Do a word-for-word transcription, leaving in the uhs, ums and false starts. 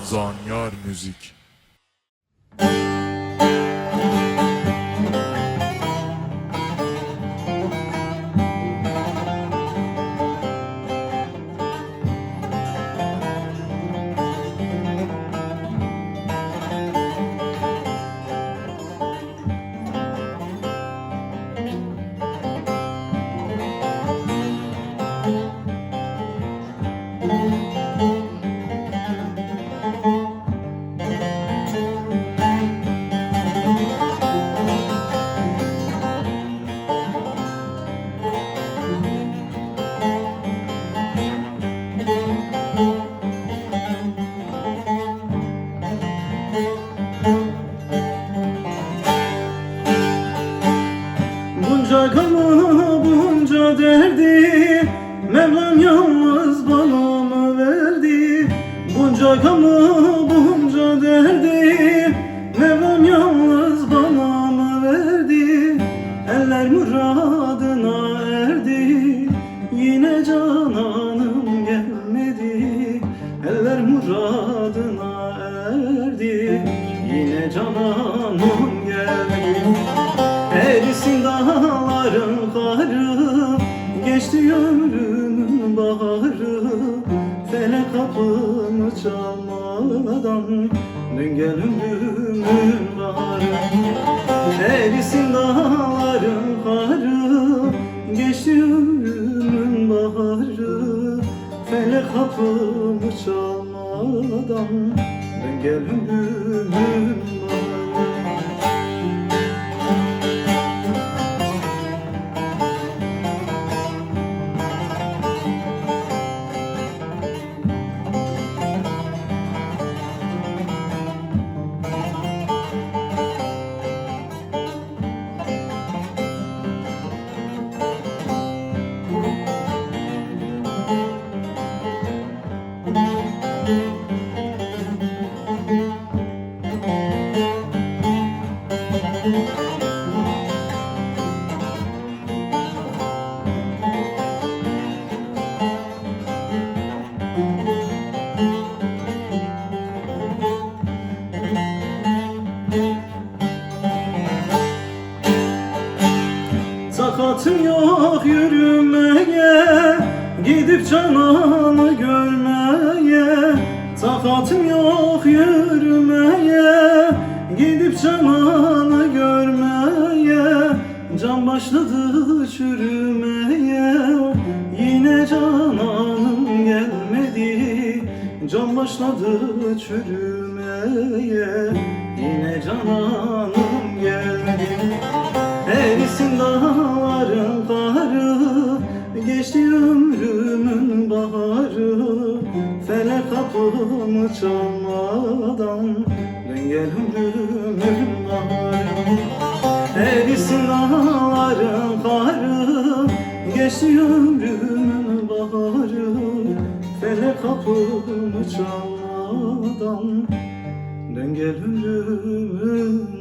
Zanyar Müzik. Bunca gamı, bunca derdi Mevlam yalnız bana mı verdi? Bunca gamı, bunca derdi Mevlam yalnız bana mı verdi? Eller muradına erdi, yine cananım gelmedi. Eller muradına erdi, yine cananım geldi. Erisin dağların karı, geçti ömrümün baharı. Felek kapımı çalmadan dön gel ömrümün baharı. Erisin dağların karı, geçti ömrümün baharı. Felek kapımı çalmadan dön gel ömrümün baharı. Takatım yok yürümeye, gidip cananı görmeye. Takatım yok yürümeye, gidip cananı görmeye. Can başladı çürümeye, yine cananım gelmedi. Can başladı çürümeye, yine cananım gelmedi. Erisin dağların karı, geçti ömrümün baharı. Felek kapımı çalmadan dön gel ömrümün baharı. Erisin dağların karı, geçti ömrümün baharı. Felek kapımı çalmadan dön gel ömrümün